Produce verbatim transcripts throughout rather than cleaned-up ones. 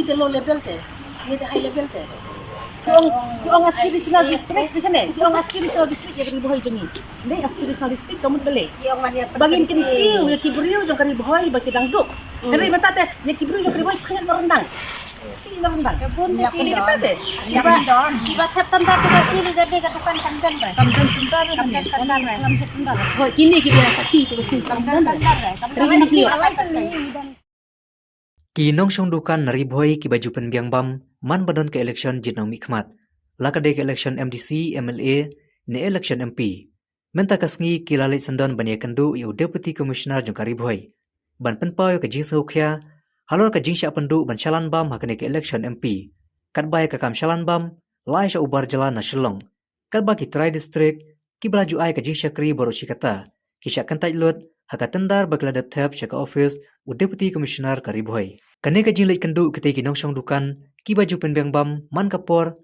Te low level te, ïa te high level te. Ki ong, ki ong aspirational district, ki shane, ki ong aspirational district ïa ka Ri Bhoi jong ngi. Dei aspirational district ka mut balei? Ba ngin kyntiew ïa ki briew jong ka Ri Bhoi ba ki dang duk. Hynrei mynta te ïa ki briew jong ka Ri Bhoi pynïaid na ryndang. Shi na ryndang. Ïa ki mynta te. Kiba, kiba thep tender tu ba shi li ka dei ka dukan kam don ba. Kam don tender ba. Kam don tender ba. Kam don tender. Hooid, kine kiba sakhi tu ba shi kam don tender ba. Kam don tender ba. Ki nongshong dukan na Ri Bhoi kiba ju pynbiang bam man ba don ka election jingmih khmat, la ka dei ka election M D C, M L A ne election M P. Mynta ka sngi ki la leit syndon ban ïakynduh ïa u Deputy Commissioner jong ka Ri Bhoi ban pynpaw ïa ka jingsngewkhia halor ka jingshah pynduh ban shalan bam ha kane ka election M P. Katba ïa ka kam shalan bam la ai sha u bar jylla na Shillong. Katba ki trai district kiba la ju ai ka jingshakri baroh shi katta ki shah kyntait lut ha ka tender ba ki la dep thep sha ka office u Deputy Commissioner ka Ri Bhoi. Kane ka jingleit kynduh kitei ki nongshong dukan kiba ju pynbiang bam man ka por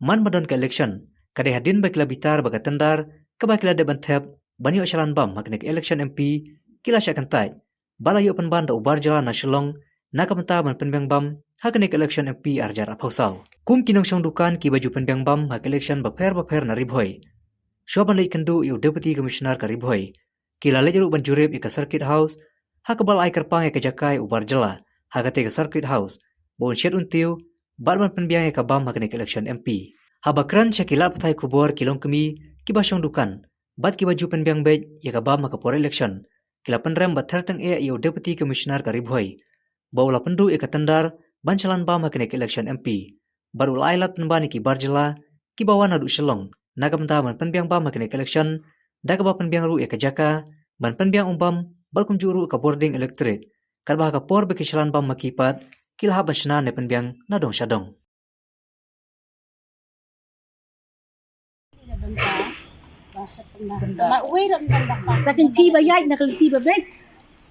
man ba don ka election ka dei hadien ba ki la bitar ba ka tender kaba ki la dep ban thep ban ïoh shalan bam ha kane ka election M P ki la shah kyntait ba la ïoh pynban da u bar jylla na Shillong na ka bynta ban pynbiang bam ha kane ka election M P ar hajar arphew saw. Kum ki nongshong dukan kiba ju pynbiang bam ha ka election bapher bapher na Ri Bhoi, shuwa ban leit kynduh ïa u Deputy Commissioner ka Ri Bhoi, ki la leit ruh ban jurip ïa ka Circuit House ha kaba la ai kyrpang ïa ka jaka ïa u bar jylla ha katei ka Circuit House ba un shet un tiew bad ban pynbiang ïa ka bam ha kane ka election M P. Haba kren sha ki lad pathai khubor ki longkmie kiba shong dukan bad kiba ju pynbiang beit ïa ka bam ha ka por election, ki la pynrem bad ther tyngeh ïa u Deputy Commissioner ka Ri Bhoi ba u la pynduh ïa ka tender ban shalan bam ha kane ka election M P bad u la ai lad pynban ïa ki bar jylla kiba wan naduh Shillong na ka bynta ban pynbiang bam ha kane ka election, da kaba pynbiang ruh ïa ka jaka ban pynbiang um bam bad kumjuh ruh ka bording electric, katba ha ka por ba ki shalan bam ma ki pat ki la hap ban shna ne pynbiang na dong sha dong. Sa kynti ba ïaid na kynti ba beit.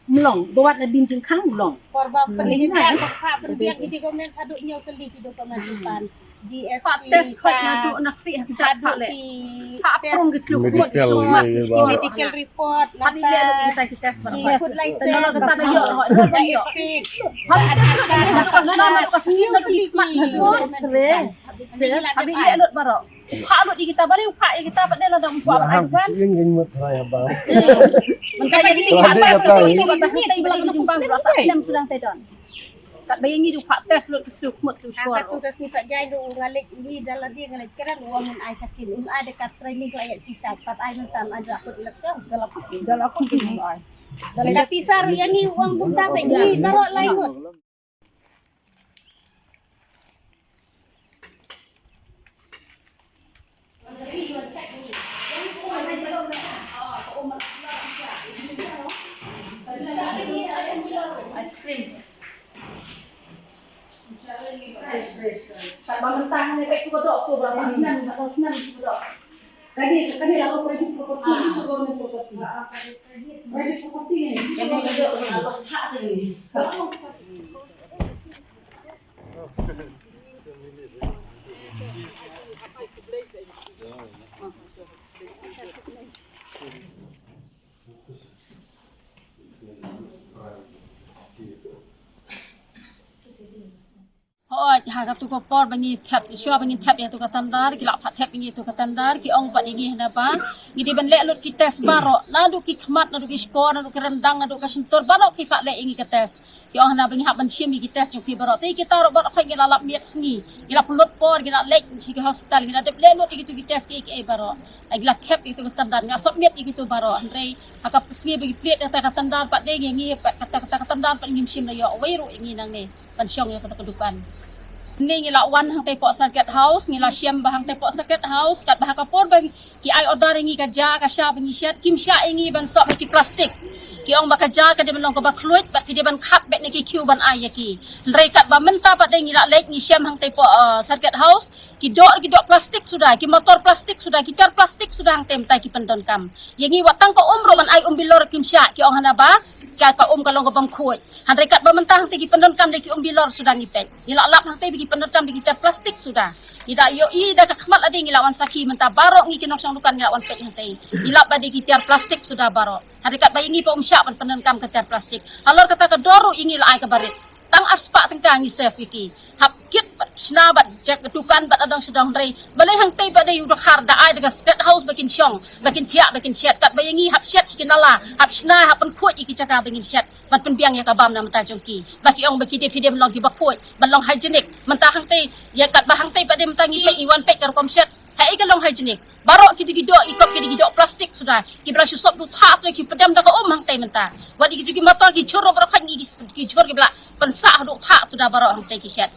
Mlong, ba wat na bin jingkhang mlong. Por ba pynbiang ba pha pynbiang ki dei government haduh ñiew tylli ki dei pynbiang pan. G S T, pha test khoi na duh na khri ha kjat pha le. Pha prong ki kluk medical, medical report, pha ni le ki test ba. Food license, ba ta ïoh, ïoh. Pha test khoi na duh na khri ha kjat pha le. Pha ni le lut baroh. Pha lut ïa kita bari, pha ïa kita pat de la dang pha ai ban. Ïa ngin mut try ba. Mynta ïa ngi pha test lut ïa kita ba hang tai ba la dang pha sa snem tu dang tai don. Kat ba ïa ngi ju pha test lut tu mut tu skor. Ka tu ka sngi sa jai lut nga leit ngi da la dei nga leit kren u ong ngin ai ka tin, un ai da ka training la ïa ti sa pat ai mynta ai da put lek sa da la put da la put ai. Da la pisa ïa ngi u ong bun ta ba ngi baroh lai ngut. Ice cream. Fresh, fresh. Sa ba mynta hangne peit tu ka doh tu ba sa snem, sa snem tu ka doh. Kane, kane la private property, ni sa government property. Private property ni, ni sa government property. Hooid, ha katu ka por ba ngi thep, shuwa ba ngi thep ïa tu ka tender, ki la pha thep ïa tu ka tender, ki ong pat ïa ngi hana ba ngi dei ban leh lut ki test baroh, naduh ki khmat, naduh ki shkor, naduh ki ryndang, naduh ka shyntur, baroh ki pha leh ïa ngi ka test. Ki ong hana ba ngi hap ban shim ïa ki test jong phi baroh. Te kita ruh baroh pha ngi la lap miet sngi, ngi la pynlut por, ngi la leit sha ki hospital, ngi la dep leh lut ïa kitu ki test kiei kiei baroh. Ngi la thep ïa kitu ka tender, ngi la submit ïa kitu baroh. Hynrei ha ka sngi ba ngi plie ïa kata ka tender pat de ngi, ngi pat kata, kata ka tender pat ngim shym la ïoh wei ruh ïa ngi nangne ban shong ïa kata ka dukan. Ngi, ngi la wan hangtei poh Circuit House, ngi la shem ba hangtei poh Circuit House, katba ha ka por ba ki ai order ïa ngi ka ja ka sha ba ngi shet, kim shah ïa ngi ban soh bad ki plastik. Ki ong ba ka ja ka dei ban long kaba khluit bad ki dei ban khat bad na ki queue ban ai ïa ki. Hynrei katba mynta pat de ngi la leit ngi shem hangtei poh, uh, Circuit House, ki doh, ki doh plastik suda, ki motor plastik suda, ki kar plastik suda hangtei mynta ki pyndonkam. Ïa ngi wat tang ka um ruh ban ai um bilor kim shah, ki ong hana ba ka, ka um ka long ka bym khuid. Hynrei katba mynta hangtei ki pyndonkam da ki um bilor suda ngi peit. Ngi la lap hangtei ba ki pyndonkam da ki tiar plastik suda. Ngi da ïohi da ka khmat lade ngi la wan sakhi mynta baroh ngi ki nongshong dukan ngi la wan peit hangtei. Ngi lap ba da ki tiar plastik suda baroh. Hynrei katba ïa ngi pat um shah ban pyndonkam ka tiar plastik. Halor kata ka dor ruh ïa ngi la ai kaba rit. Tang arspah tyngka ngi save ïa ki. Hap kit bad shna bad jaka dukan bad adong shadong, hynrei balei hangtei pat dei u dkhar da ai da ka State House ba kin shong, ba kin thiah, ba kin shet, katba ïa ngi hap shet sha ki nala, hap shna, hap pynkhuid ïa ki jaka ba ngin shet ban pynbiang ïa ka bam na bynta jong ki. Ba ki ong ba ki dei, phi dei ban long kiba khuid, ban long hygienic. Mynta hangtei, ïa katba hangtei pat dei mynta ngi peit, ngi wan peit ka rukom shet. Haei ka long hygienic? Baroh kito ki doh, i kop kito ki doh plastik suda. Kiba la shu sop da u thah suda, ki pdem da ka um hangtei mynta. Wat ïa kito ki motor ki jhur baroh, ki, ki jhur kiba la pynsah da u thah suda baroh hangtei ki shet.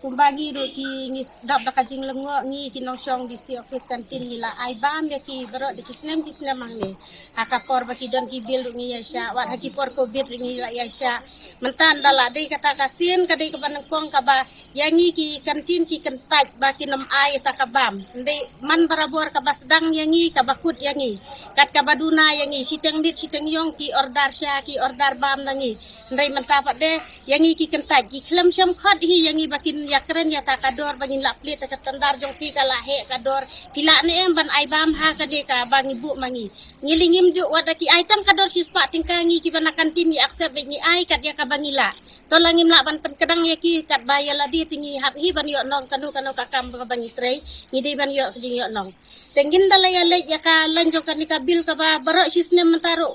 Kumba ngi ruh ki, ngi dap da ka jinglyngngoh, ngi ki nongshong D C office canteen ngi la ai bam ïa ki baroh da ki snem ki snem hangne. Ha ka por ba ki don ki bill ruh ngi ïaishah, wat ha ki por covid ruh ngi la ïaishah. Mynta ynda la dei kata ka sien ka dei kaba nyngkong kaba ïa ngi ki canteen ki kyntait ba kin ym ai ïa ka bam. Hynrei man barabor kaba sdang ïa ngi, kaba kut ïa ngi, kat kaba duna ïa ngi, shiteng miet shiteng ïong ki order sha, ki order bam na ngi. Hynrei mynta pat de ïa ngi ki kyntait, ki khlem shym khot hi ïa ngi ba kin ïakren ïa ka, ka dor ba ngin lah plie ïa ka tender jong phi, ka la heh ka dor. Phi lah ne em ban ai bam ha kane kaba ngi buh ma ngi? Ngi lyngngoh ju, wat da ki ai tang ka dor shispah tyngka, ngi kiba na canteen ngi accept beit, ngi ai kat ïa kaba ngi lah. To la ngim lah ban pynkdang ïa ki, katba ïa lade te ngi hap hi ban ïoh nong kano kano ka kam kaba ngi trei, ngi dei ban ïoh ka jingïoh nong. Te ngin da la ïa leit ïa ka line jong kane ka bill kaba baroh shi snem mynta ruh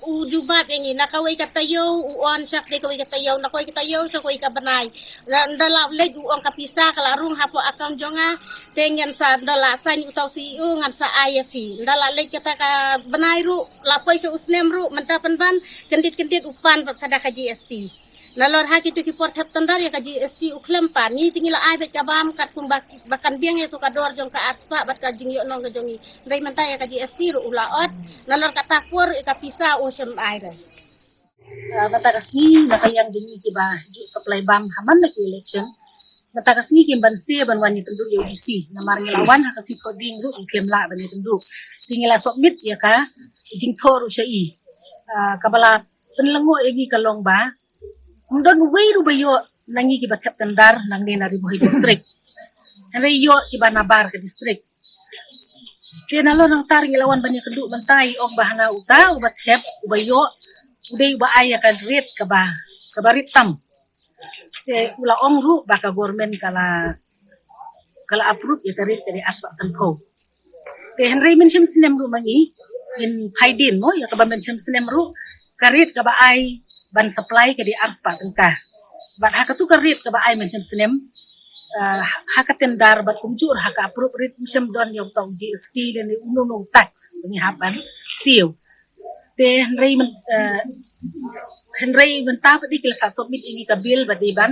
u jubab ïa ngi, na kawei ka taïew u on shah dei kawei ka taïew, na kawei ka taïew shah kawei ka bnai. Ynda la leit u ong ka pisa ka la rung hapoh account jong nga, te ngan sa, ynda la sign uta u C E O ngan sa ai ïa phi. Ynda la leit kata ka bnai ruh, la poi sha u snem ruh, mynta pynban kyndit kyndit u pan pat ka da ka G S T. Nalor ha kito ki por thep tender ïa ka G S T u khlem pan. Ngi te ngi la ai beit ka bam katkum ba, ba kan biang ïa ka dor jong ka arspah bad ka jingïoh nong ka jong ngi. Hynrei mynta ïa ka G S T ruh u la ot. Nalor kata por ïa ka pisa u shym ai re. Ah, mynta ka sngi na ka liang jong ngi kiba ju supply bam ha man la ki election, mynta ka sngi kim banse ban wan ïakynduh ïa u D C. Namar ngi la wan ha ka sngi Thohdieng ruh kim lah ban ïakynduh. Te ngi la submit ïa ka jingthoh ruh sha i. Ah, kaba la pynlyngngoh ïa ngi ka long ba ym don uwei ruh ba ïoh na ngi kiba thep tender nangne na Ri Bhoi District. Hynrei ïoh kiba nabar ka district. Te nalor nangta ngi la wan ban ïakynduh mynta, i ong ba hana uta uba thep, uba ïoh, u dei uba ai ïa ka rate kaba, kaba rate tam. Te u la ong ruh ba ka government ka la, ka la approve ïa ka rate ka dei arspah sanphew. Te hynrei mynshem snem ruh ma ngi, ngin phai dien mo ïa kaba mynshem snem ruh ka rate kaba ai ban supply ka dei arspah tyngka. Bad ha katu ka rate kaba ai mynshem snem, ah, ha ka tender bad kumjuh ha ka approve rate ym shym don ïa uta u G S T lane uno uno u tax ba ngi hap ban siew. Te hynrei myn-, eh, hynrei mynta pat dei ki la sa submit ïa ngi ka bill ba dei ban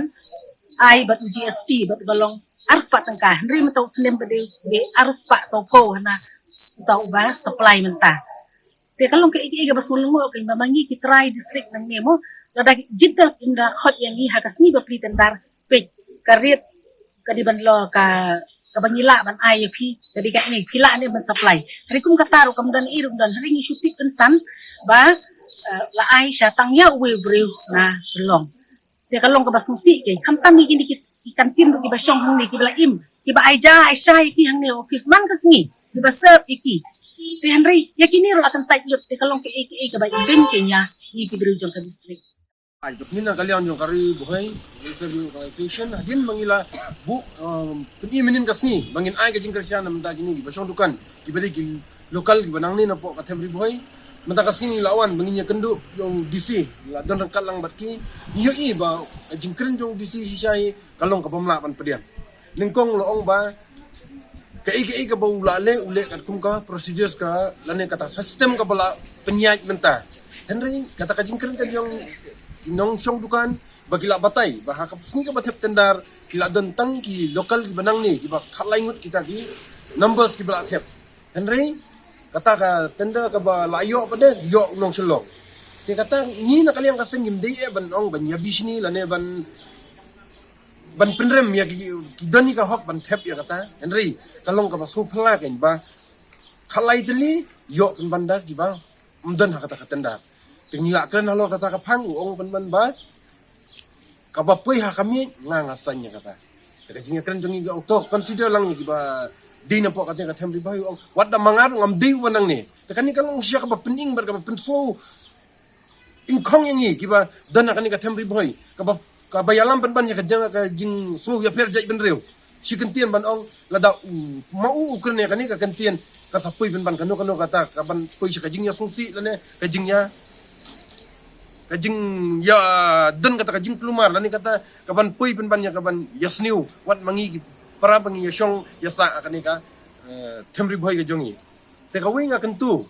ai bad u G S T bad uba long arspah tyngka. Hynrei mynta u snem pat dei, dei arspah sawphew hana uta uba supply mynta. Te ka long kaei kaei kaba sngewlyngngoh kein ba ma ngi ki trai district nangne mo, lada jied da ynda khot ïa ngi ha ka sngi ba plie tender, peit ka rate ka dei ban long ka, kaba ngi lah ban ai ïa phi ka dei kane, phi lah ne ban supply. Hynrei kum kata ruh kam don ei ruh ym don, hynrei ngi shu tip kynsan ba, eh, la ai sha tang ïa uwei u briew na Shillong. Te ka long kaba sngewsih kein, khamtam ïa kine ki, ki canteen ruh kiba shong hangne kiba la im, kiba ai ja ai shai ïa ki hangne office man ka sngi, kiba serve ïa ki. Te hynrei ïa kine ruh la kyntait lut, te ka long kaei kaei kaba im kein ïa ngi ki briew jong ka district. Ngi na ka liang jong ka Ri Bhoi Welfare Organization, hadien ba ngi la buh, um, pyni mynnin ka sngi ba ngin ai ka jingkyrshan na bynta kine kiba shong dukan, kiba dei ki local kiba nangne napoh ka them Ri Bhoi. Mynta ka sngi ngi la wan ba ngin ïakynduh ïa u D C, la don ryngkat lang bad ki. Ngi ïohi ba ka jingkren jong u D C shisha hi ka long kaba ym lah ban pdiang. Nyngkong u la ong ba kaei kaei kaba u la leh, u leh katkum ka procedures ka lane kata system kaba la pynïaid mynta. Hynrei kata ka jingkren ka jong ki nongshong dukan ba ki la batai ba ha ka sngi kaba thep tender ki la don tang ki local kiba nangne, kiba khatlai ngut kita ki numbers kiba la thep. Hynrei kata ka tender kaba la ïoh pat de ïoh u nong Shillong. Te kata ngi na ka liang ka seng ngim dei eh ban ong ban ïa bishni lane ban ban pynrem ïa ki, ki don ïa ka hok ban thep ïa kata. Hynrei ka long kaba sngewphylla kein ba khatlai tylli ïoh pynban da kiba ym don ha kata ka tender. Te ngi la kren halor kata ka phang, u ong pynban ba kaba poi ha ka miej nga nga saiñ ïa kata. Te ka jingkren jong ngi ka ong to consider lang ïa kiba dei napoh kata ka them Ri Bhoi, u ong wat da ma nga ruh ngam dei uba nangne. Te kane ka long shisha kaba pyning bad kaba pynsngew Ingkhong ïa ngi kiba don ha kane ka Them Ri Bhoi, kaba, kaba ïalam pynban ïa ka jing, ka jingsngew ïapher jaitbynriew. Shi kyntien ban ong, lada u, ma u u kren ïa kane ka kyntien, kan sa poi pynban kano kano kata, kaban poi sha ka jingïasngewsih lane ka jingïa, ka jingïadon kata ka jingkulmar lane kata kaban poi pynban ïa kaban ïasniew wat ma ngi ki para ba ngi ïashong ïasah ha kane ka, eh, Them Ri Bhoi ka jong ngi. Te kawei nga kyntu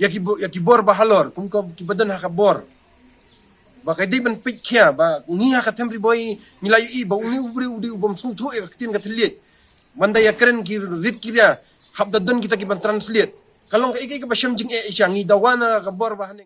ïa ki bo-, ïa ki bor ba halor, kum ka kiba don ha ka bor. Ba ka dei ban peit khia ba ngi ha ka Them Ri Bhoi ngi la ïohi ba une u briew u dei u bym sngewthuh ïa ka ktien ka thylliej. Mynda ïakren ki rit ki ria, hap da don kita kiban translate. Ka long kaei kaei kaba shem jingeh sha ngi, dawa na ka bor ba hane.